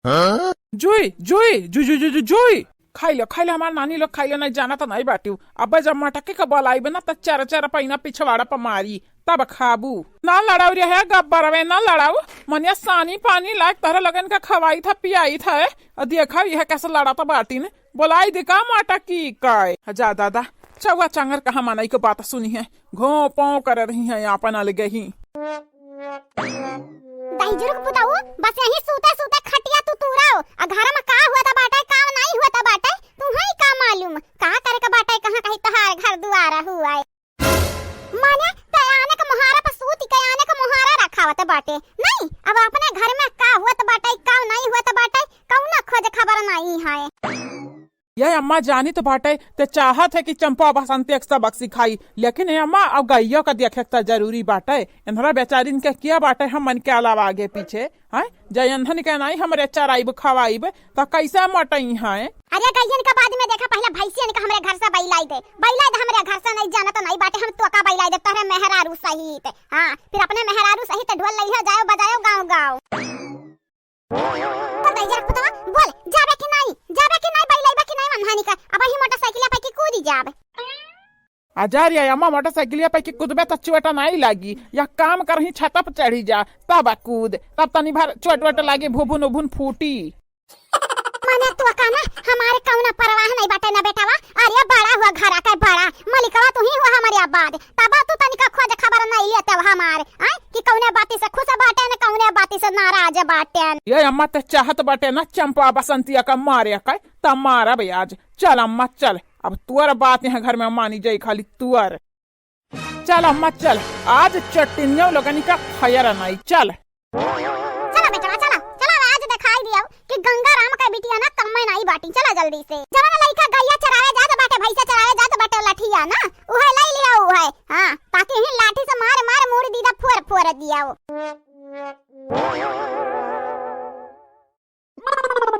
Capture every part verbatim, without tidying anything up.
हाँ? जुई, जुई, जु, जु, जु, जु, जुई। खाई लो, खाई लो, हमार नानी लोग खाई लो, नहीं जाना तो नहीं बाटू। अब जब मटकी के बोलाइबे ना, तो चार चार पैना पिछवाड़ा पर मारी, तब खाबू। ना लड़ाऊ रे है गब्बरवे, ना लड़ाऊ। मनिया सानी पानी लायक तहरे लगन का खवाई था, पियाई था, ए? और देखा यह कैसे लड़ा तो बाटी ने। बोलाई दे का मटकी का? जा दादा, चौवा चांगर कहाँ मनई के बात सुनी है, घों पों कर रही हैं आपन अलगे ही। दहिजरू के पुतऊ, बस यहीं सूते सूते खटिया तू तूराओ, आ घर में का हुआ था बाटे, का नहीं हुआ था बाटे, तुम्हें का मालूम, का करे के बाटे, कहाँ कहीं तोहार घर दुआरा हुआ है। माने, कयाने के मोहारा पर सूती कयाने के मोहारा रखावत बाटे। नहीं, अब अपने घर में का हुआ था बाटे, का नहीं हुआ था बाटे, कौनो खोज खबर नहीं है। ये अम्मा जानी तो बाटे, ते चाहत है कि चंपा बसंती एक सबक सिखाई, लेकिन ये अम्मा, अब गइयो का देखे त जरूरी बाटे। इन्हरा बेचारिन के किया बाटे, हमन के अलावा आगे पीछे, हैं? जय एन्हन के नाई हमरे चराइब खवाइब, त कैसे मटई हैं? अरे गइयन के बाद में देखा, पहले भैंसियन के हमरे घर से बैलाई दे, बैलाई दे हमरे घर से, नहीं जाना तो नहीं बाटे, हम तोका बैलाई दे, तोहरे मेहरारू सहित। हाँ, फिर अपने मेहरारू सहित ढोल लइहो, जाओ बजाओ गाँव गाँव। बोल दहिजरू के पुतवा, बोल, जाबे कि नाई? जाबे कि नाई? बैलइबे कि नाई मनहानी का? अबहीं मोटरसाइकिल पे की कूदी जाबे। आ जा रे अम्मा, मोटरसाइकिल पे की कूदबे त चोट नाई लागी। या काम करही, छत पर चढ़ी जा, तब कूद, तब तनी भर चोट वोट लागी, भुभुन उभुन फूटी। मने तोका ना हमारे कौनो परवाह नहीं बाटे ना बेटवा। अरे बड़ा हुआ घर आके बड़ा, मलिकवा तू ही हुआ हमारे आबाद। तब तू तनिका खोज खबर नहीं लेते हो हमार, आय? कि कौने बाती से खुश बाटेन, कौने बाती से नाराज बाटेन। ये अम्मा ते चाहत बाटे ना चंपा बसंतिया का मारे का, त मारब आज। चल अम्मा चल, अब तुअर बात यहाँ घर में मानी जाई, खाली तुअर। चल अम्मा चल, आज चटिनियों लोगनी का खैर नहीं, चल। चला बेटवा, चला, चला, आज देखाई दिया कि गंगा राम का बिटिया ना कम्मे नाई बाटी। चला जल्दी से। जवन लइका गइया चरावे जात बाटे, भैंसा चरावे जात बाटे, लठिया ना, उहे लई लिया उहे। हाँ, ताकि ही लाठी से मार, मार, मूड़ी दीदा फोर, फोर दिया।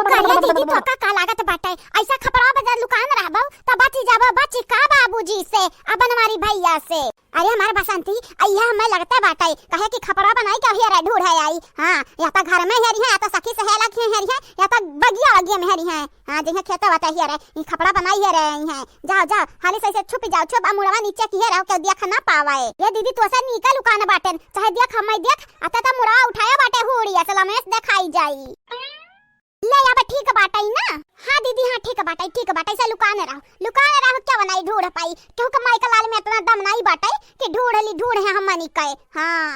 कहिया दीदी, तोका का लागत बाटे? ऐसा खपड़वा बजार लुकान रहबो, त बची जाबो, बची का बाबूजी से, आ बनवारी भैया से? अरे हमार बसंती, अइया हमें लगते बाटे, कहे कि खपड़वा बनाई के हियरे ढूढ़े आई। हाँ, या त घर में हेरी है, या त सखी सहेला के हेरी है, या त बगिया वगिया में हेरी है। हाँ, जइहे खेते वाते हियरे, ई खपड़ा बनाई हेरे आई है। जाओ, जाओ, हाली से, से छुपी जाओ, छुप, आ मुड़वा नीचे किहे रहो, केहू देख ना पावे। ये दीदी, तोसे नीका लुकान बाटेन, चाहे देख, हमें देख, आ त, त मुड़वा उठाया बाटे हुड़ी, असल में देखाई जाई। ले अब ठीक बाटे ना? हाँ दीदी, हाँ ठीक बाटे, ठीक बाटे, से लुकान रहो, लुकान रहो, क्या बनाई ढूढ़ पाई, क्योंकि माई का लाल में इतना दम नहीं बाटे कि ढूढ़ ली, ढूढ़ है हमनी के। हाँ।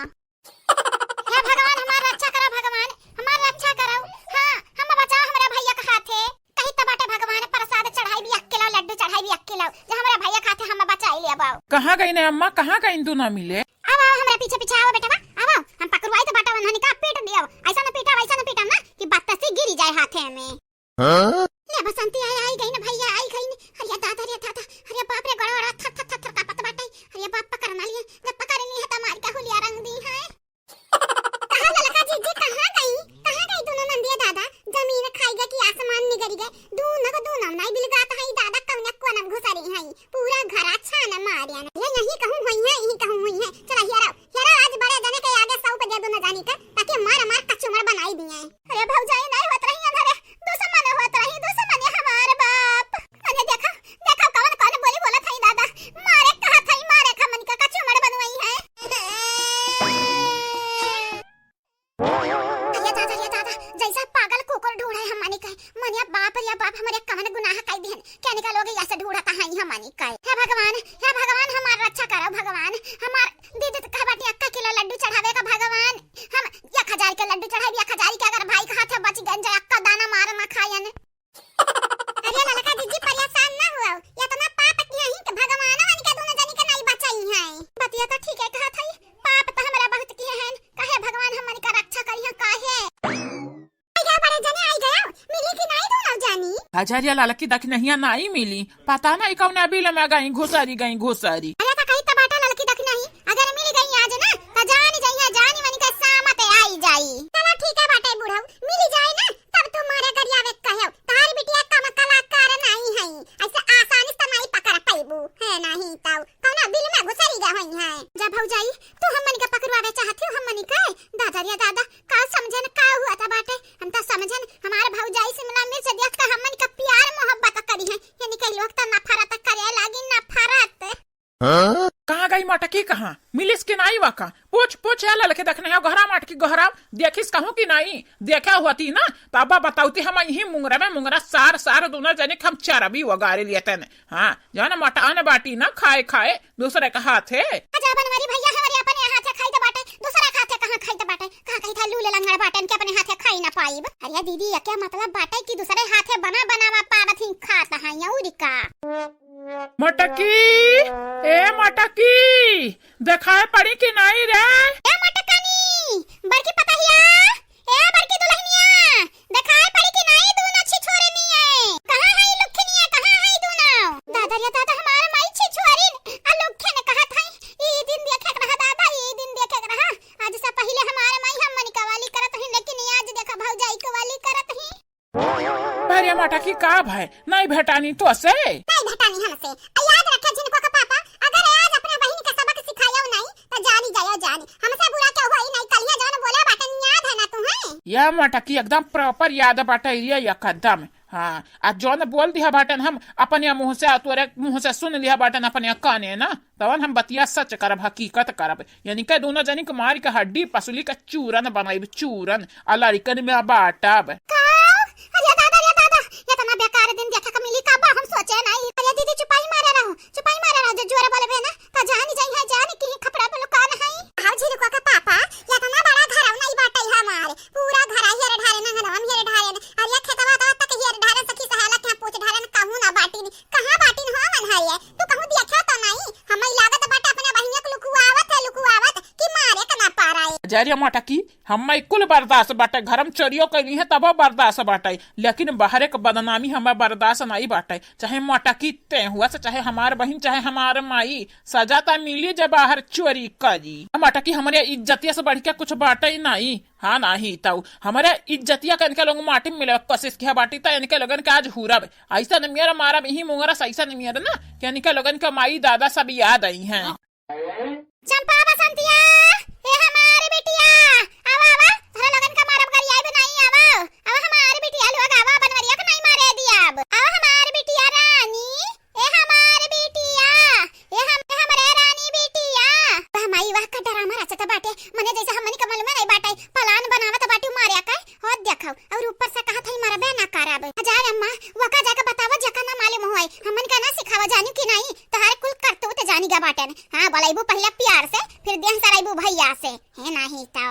हे भगवान, हमार रक्षा करो भगवान, हमार रक्षा करो। हाँ, हम बचाओ हमरा भैया के हाथे। कही त बाटे भगवान, प्रसाद चढ़ाई भी एक किलो, लड्डू चढ़ाई भी एक किलो, जे हमरा भैया के हाथे हम बचाई ले अब। कहाँ गई ने अम्मा, कहाँ गई तू ना मिले? अब आओ हमरा पीछे पीछे आओ बेटवा, आओ, हम पकड़वाई त बाटे उन्हनी का पीट दियो, ऐसा न पीटा, वैसा न पीटा ना कि बत्तसी गिरी जाए हाथे में। हाँ? ले बसंती आई, आई गई ना भैया, आई गई ना। अरे दादा, अरे दादा, अरे बाप रे, गड़ा गड़ा थर थर थर थर कांपत बाटे। अरे बाप, पकड़ ना लिए, जब पकड़ ली है त मार के हुलिया रंग दी है। कहाँ ललका जीजी, कहाँ गई, कहाँ गई दोनों नंदिया दादा? जमीन खाई गए कि आसमान निगरी गए, दोनों को दोनों नाई बिलगात है दादा, कौन कोना में घुसरी है, पूरा घर छान मारिया ना। ये यही कहूँ हुई है, यही कहूँ हुई है। चला हियरा, हियरा आज बड़े जने के आगे सौंप दे दोनों जानी के, ताकि मार मार कचुमर बनाई दिए। अरे भौजाई, नहीं होत रही अंधारे, दुश्मन होत रही, दुश्मन हमार बाप। अरे देखा, देखा कौन कौन बोली बोलत हई दादा, मारे कहत हई, मारे खमन का कचुमर बनवाई है। अरे दादा, अरे दादा, जैसा पागल कुकुर ढूंढे हमनी के, मनिया बाप रे बाप, हमरे कवन गुनाह कई दिहन, क्या निका लोग ऐसे ढूंढता है हमनी के। हे भगवान, हे भगवान, हमार रक्षा करो भगवान, हमार दीदी तो कह बाटी अक्का किलो लड्डू चढ़ावे का भगवान, हम एक हजार के लड्डू चढ़ाई, एक हजार के अगर भाई के हाथे बच गए, जे अक्का दाना मार ना खायन। अरे ललका जीजी, परेशान ना हुआ, इतना पाप किया ही कि भगवान हमनी के दोनों जनी के नहीं बचाई है। बतिया तो ठीक है कहत हई, पाप तो हमरा बहुत किए हैं, काहे भगवान हमनी का रक्षा करिहैं, काहे? आई गया बड़े जने, आई गया, मिली कि नहीं दोनों जानी? हजारिया ललकी दखिनहिया नहीं मिली, पता नहीं कौन बिल में गई घुसरी, गई घुसरी। अरे तो कही तो बाटा ललकी दखिनही, अगर मिल गई आज ना, तो जान जाइए, जानी मनी के सामत आई जाई। चला ठीक है बाटे बुढ़ऊ, मिल जाए ना, तब तुम्हारे गरियावे कहो, तार बिटिया कम कलाकार नहीं है, ऐसे आसानी से नहीं पकड़ पैबू, है नहीं तो कौना बिल में घुसरी गए हुई है। जा भौजाई, तू हमन के पकड़वावे चाहत हो, हमन के? दादा रे दादा, का समझन का हुआ था बाटे? हम तो समझन हमार मटकी कहाँ? मिलिस कि नाई वका? पूछ, पूछ, या ललके देखने हो, गोहराव मटकी, गोहराव, देखिस कहूँ कि नाई? देखे होती ना, तब बतौती हम यही मुंगरा में मुंगरा सार, सार दूनो जने के हम चरबी वगारे लियतन। हाँ, जौन मोटान बाटी ना खाए खाए, दूसरे का हाथे। अच्छा बनवारी भैया, हमरे अपने हाथे खाई तो बाटे, दूसरा का हाथे कहाँ खाई तो बाटे? कहाँ कही था लूले लंगड़ बाटन के अपने हाथे खाई ना पाइब। अरे दीदी, ये क्या मतलब बाटे कि दूसरे हाथे बना बनावा पावत ही खात हैं, अउरी का? मटकी, ए मटकी, देखाए पड़ी कि नाई रे? ए मटकनी, बड़की पतहिया, ए बड़की दुल्हनिया, देखाए पड़ी कि नाई दूनो छिछोरे निये? कहाँ है लुखनिया, कहाँ है दूनो? दादा रे दादा, हमार माई छिछोरिन, आ लुखिन कहत है, ई दिन देखे के रहा दादा, ई दिन देखे के रहा। आज से पहिले हमार माई हम मनिका वाली करत ही, लेकिन आज देखा भौजाई के वाली करत ही। अरे मटकी का भाई, नहीं भेटानी तो से? नहीं भेटानी हमसे। आ याद रखे झिनको का पापा, अगर आज अपने बहिन के सबक सिखायो नहीं, तो जानी जायो जानी। हमसे बुरा क्या हुआ ही नहीं, कलिया जौन बोले बाटन याद है ना तुम्हें? या मटकी एकदम proper याद बाटे ये एकदम। हाँ, आ जौन बोल दिया बाटन हम अपने मुँह से, तोरे मुँह से सुन लिया बाटन अपने काने ना, तवन हम बतिया सच करब, हकीकत करब। यानी के दूनो जनी के मारी के हड्डी पसुली के चूरन बनाइब, चूरन, आ लड़िकन में बाटब। का? अरे दादा, रे दादा, इतना बेकार दिन देखे के मिली का बा, हम सोचे नहीं। अरे दीदी चुपाई मारे रहो, चुपाई मारे रहो, जो जोर बोलबे ना, तो जानी जाई है, जानी कि खपड़ा बोलो कौन है। आओ झिनको के पापा, इतना बड़ा घर नहीं बाटे हमारे, पूरा घर हेर ढारे ना, हम हेर ढारे ना। अरे खेतवा तो तक हेर ढारे, सखी सहेला के पूछ ढारे ना, कहूँ ना बाटी नहीं। कहाँ बाटिन हो मनहरिया? तू कहूँ देखा तो नहीं? हम्मे लागत बाटे अपने बहिनिया के लुकुआवत है, लुकुआवत कि मारे के ना पारा है। जा रे मटकी, हम्मे कुल बर्दाश्त बाटे, घर में चोरियो कैली है तबो बर्दाश्त बाटे, लेकिन बाहरे के बदनामी हम्मे बर्दाश्त नहीं बाटे। चाहे मटकी ते हुआ से, चाहे हमार बहिन, चाहे हमार माई, सजा ता मिली जब बाहर चोरी करी। मटकी हमरे इज्जतिया से बढ़ के कुछ बाटे ही नहीं। हाँ, नाही तऊ हमरे इज्जतिया के इनके लोग माटी में मिले कोशिश किया बाटी, त इनके लोगन के आज हुरब। ऐसा न मेरा मारब, यही मुंगरस ऐसा न मेरा ना, कि इनके लोगन के माई दादा सब याद आई हैं। चंपा बसंतिया, ए हमारे बिटिया, आवा, आवा, तोहरा लोगन का मारब गरियाई भी नहीं, आवा, आवा हमारे बिटिया लोग, आवा, बनवरिया के नहीं मारे दिया अब, आवा हमारे बिटिया रानी, ए हमार बिटिया, ए हम, ए हमरे रानी बिटिया। वाह माई वाह, का डरामा रचत बाटे, मने जैसे हमनी के मालूम नहीं बाटे, plan बनावत बाटे मारे का। हो देखो, और ऊपर से कहत है मरबे ना करब। जा अम्मा, वका जाके बतावा जेका ना मालूम होए, हमन का ना सिखावा, जानी कि नहीं, तोहार कुल करतूत जानी गा बाटन। हाँ, बोलाइबू पहले प्यार से, फिर देह सराइबू भैया से, है नहीं तो।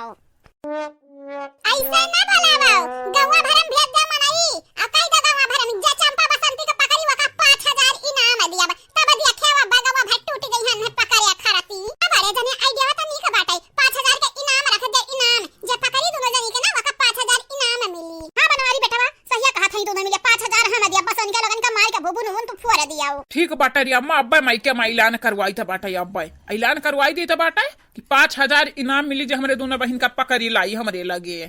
ऐसे ना बोलावो, गौवा भरम भेज दे मनई, आ कह दे गौवा भरम, जे चंपा बसंती के पकड़ी, वका पाँच हजार इनाम दिया बा। तब देखिया वो बगवा भर टूट गई हन, पकड़े खरती। अब बड़े जने idea तो नीक बाटे, पाँच हजार के इनाम रख दे, इनाम। जे पकड़ी दोनों जनी के ना, वका पाँच हजार इनाम मिली। हाँ बनवारी बेटवा, सहिया कहा था, दोनों मिले पाँच हजार हम दिया, बस उनके लोगन का मार के भूबू नून तू फोड़ दिया हो। ठीक बाटे रे अम्मा, अब्बे माई के माई ऐलान करवाई था बाटे, अब्बे ऐलान करवाई दी था बाटे। कि पाँच हजार इनाम मिली जे हमरे दोनों बहिन का पकड़ी लाई हमरे लगे।